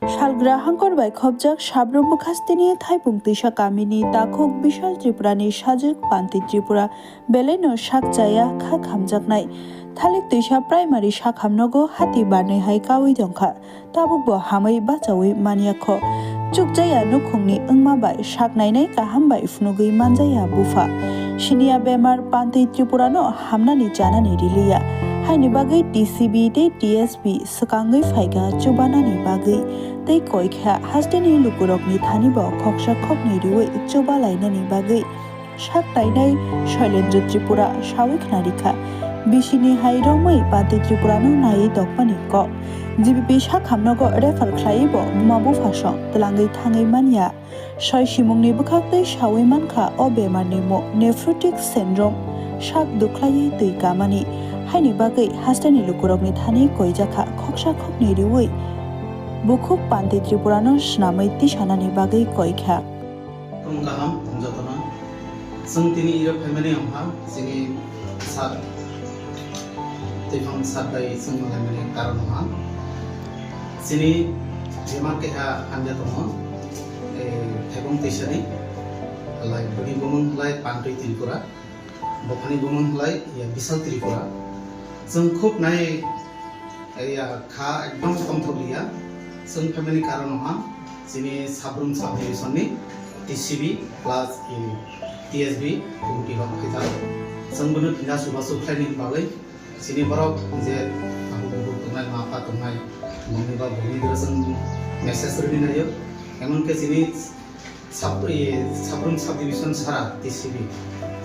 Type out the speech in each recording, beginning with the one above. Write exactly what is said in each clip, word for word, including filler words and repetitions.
Salgra hangkor bai khopjak Sabrum bwkhasteni Thaipung Twisa kamini takhuk Bishal Tripurani sajwk Panti Tripura belaino sak chaya kha khamjaknai. Thalik Twisa Primary sakhamnogo hati barnwi hai kaui tongkha. Tabukbo hamwi bachaui manyakho. Chukjaya nukhungni wngma bai sak nainai kaham bai phunugwi manjaya bupha. Siniya bemar Panti Tripurano hamnani chanani riliya. Haini bagwi T C B tei T S B swkangwi phaikha chubanani bagwi. Tei koikha hasteni lukurokni thanibo khoksa khoknwi riui chubalainani bagwi. Sak tainai Shailendra Tripura sawi khnarikha. Bisini hai romwi Panti Tripurano naiwi tongmani kok. G B P sakhamnogo refer khlaiwi bo buma buphasong twlangwi thangwi manya. Soi simungni bwkhaktwi sawi mankha o bemarni mung nephrotic syndrome, sak dukhlaiwi twi kamani. Haini bagwi hasteni lukurokni thani koijakha khoksa khoknwi riui bukhuk Panti Tripurano swnamwi tisanani bagwi koikha. Phung kaham jotono. Chwng tini iro phaimani wngkha chini sat twiphang sat bai chwng malaimani karon wngkha. Chini bemar keha hamya tongo, eh, thaibung twisani, halai bini bumung halai Pantwi Tripura, bophani bumung halai ya Bisal Tripura. Chwng khub nai ya kha ekdom tongthok liya. Chwng phaimani karon wngkha chini Sabrum sub division ni T C B plus, eh, T S B committee rok phaijak. Chwng bono phinda chubachu khlaini bagwi chini borok je abo bubo tongnai, ma pha tongnai, bongni ba bongni bwswng message rwni naio. Emon khe chini sab-, eh, Sabrum sub division sara T C B,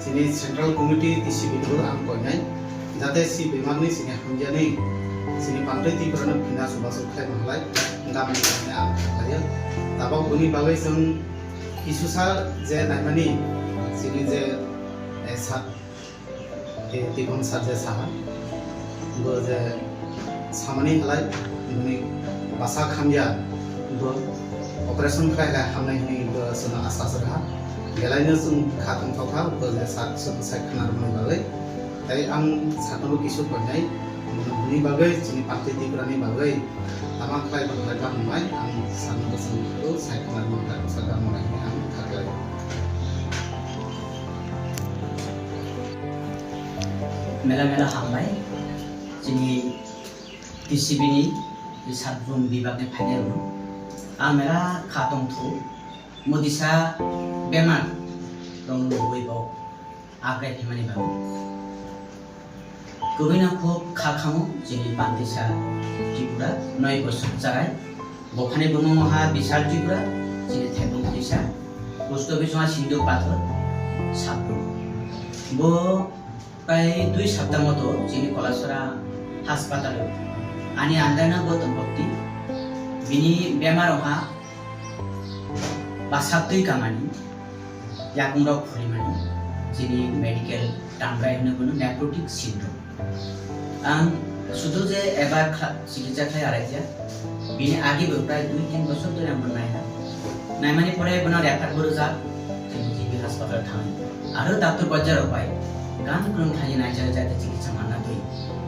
chini central committee T C B no ang koinai, jate si bemarni chini hamjani, chini Pantwi Tripurano phinda chubachu khlai mahalai, gamni gamni ang khlaio. Tabok boni bagwi chwng kisusa je naimani, chini je, eh, sat Tei tibon sat je saha, bo je samani halai, bini bwsa khamya, bo operation khlai khlai hamnai hwnwi bo chwngno asa chwraha. Belaino chwng kha tongthok kha, bo je sat chwng sai khna rwmani bagwi. Tei ang satno bo kisu koinai, bini bagwi, chini Pantwi Tripurani bagwi. Tama khlai bo khlai tamo mai ang sano bwswng ko sai khwlai mangkha, bwsa tamo mai hwnwi ang kha khlai. Mela mela hambai chini T C B ni Sabrum bibak ni phainai rok. Ang mela kha tong thu modisa bemar rok nugwi bo. Abre himani bagwi. Kwbwino kho kha khamu chini Pantisa Tripura, noi bosor charai. Bophani bumung ha Bisal Tripura, chini Thaibung Trisa. Post office ha Sindhu Pathor, Sabru. Bo prai dui sapta moto chini Kolasora hospital ani andana bo tongkokti. Bini bemar ha basaktwi kamani. Yakungrok phurimani, chini medical term bai hwnwi bono nephrotic syndrome. Ang sudu je ebar kha-, chikitsa khlai araikha, bini age bo prai dui tin bosor dhori ang bono naiha. Naimani pore bono refer bo rwjak, chini G B hospital thangwi. Aro doctor bojaro bai, gan kwrwng thangwi naijak jate chikitsa manna twi.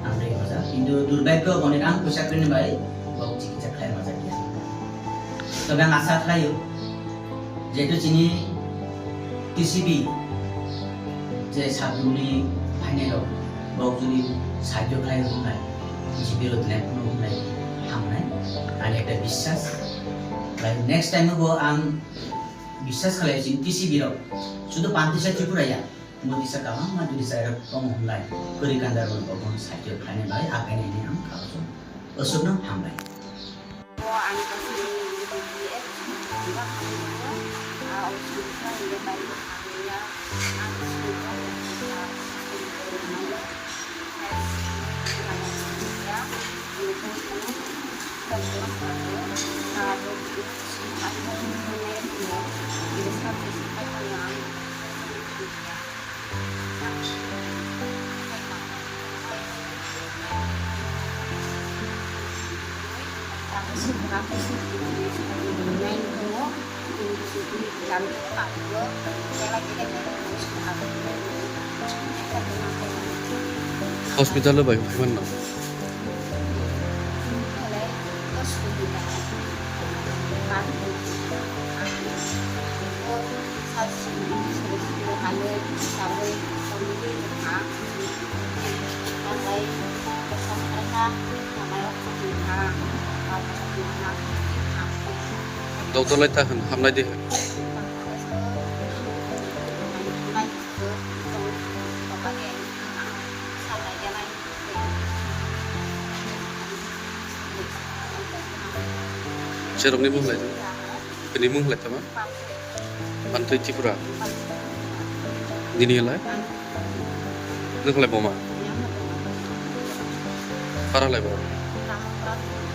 Ang rwi hojak, kintu durbhagyo boni rang poisa kwrwini bai, bo chikitsa khlai majak ya. Tobe ang asa khlaio, Jehetu chini T C B je sabjuni phainai rok, borok jodi sahajyo khlai rok wngnai, G B rok tongnai phano wngnai hamnai, ani ekta biswas. Lai next time bo ang biswas khlai chini T C B rok, sudu Pantisa Tripura ya, Modisa kabangma jodi chai rok tongo hwnlai, kwrwi kanda rok bo sahajyo khlainai bai, akainai hwnwi ang kha o chwng. Aswkno hambai. O ani kaisa B B S, ah, o sumsa hingke bai hamya, ang sumsa hingke bai hamya. Hospital o bai phaiman no. Doctor lai ta hwn hamnai de. Cherokni mung lai tama? Bini mung lai tama? Pantwi Tripura. Nini lai? Nung lai boma? Para lai boma?